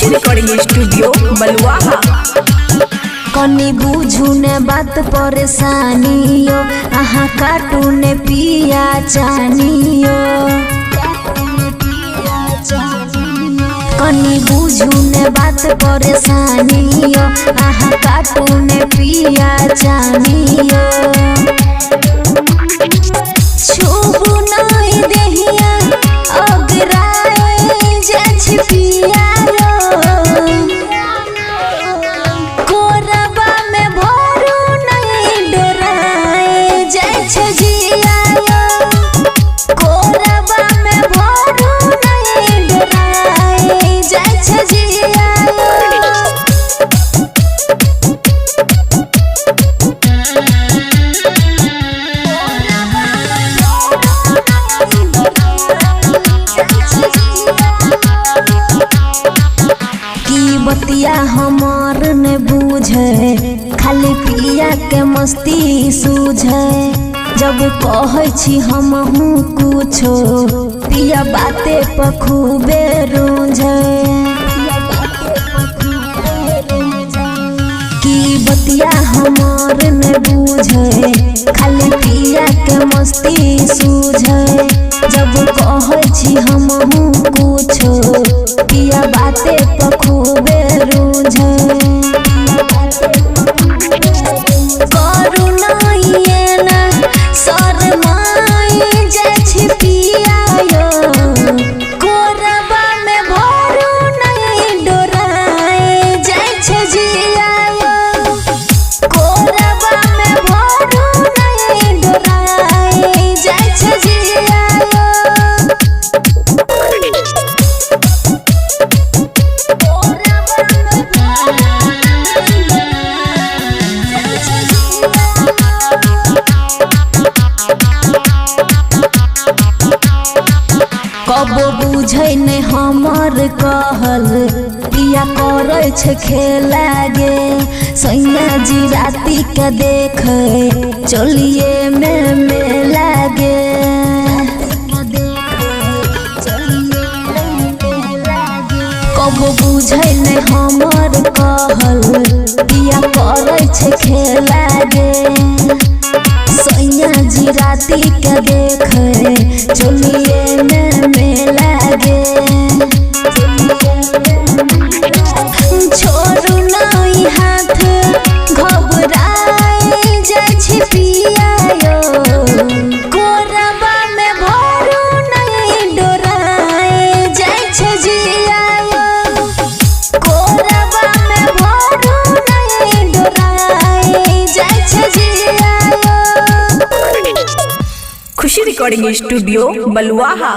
खुशी recording studio बलुआहा। कनी बुझू ने बात परेशानियो, अहाँ काटू ने पिया चानियो। कनी बुझू ने बात परेशानियो, अहाँ काटू ने पिया चानियो। छुबू नहीं देहिया अगराए जाइ पिया यो। कोरबा में भरू नहीं डोराए जाइ छै जिया यो। कोरबा में भरू नहीं डोराए जाइ छै जिया यो। की बतिया हमार ने बूझे, खाली पिया के मस्ती सूझे। जब कहै छी हमहू कुछो, पिया बाते पर खूबे रूझे। की बतिया हमार ने बूझे, खाली पिया के मस्ती सूझे। जब कहै छी हमहू कुछो, पिया बाते पर खूबे रूझे। करू नहीं एना शरमाई जाइ छी पिया यो। कोरबा में भरू नहीं डोराए जाइ छै जिया यो। कोरबा में भरू नहीं डोराए जाइ छै जिया यो। कबो बुझै ने हमर कहल, पिया करै छै खेला गे। सैया जी राति के देखे चलिए में मेला गे। कबो बुझै ने हमर कहल, पिया करै छै खेला गे। सैया जी राति के देखे चलिए में मेला गे। छोड़ू नहीं हाथ घबराए जाइ छी पिया यो। कोरबा में भरू नहीं डोराए जाइ छै जिया यो। कोरबा में भरू नहीं डोराए जाइ छै जिया यो। खुशी रिकॉर्डिंग स्टूडियो बलुआहा।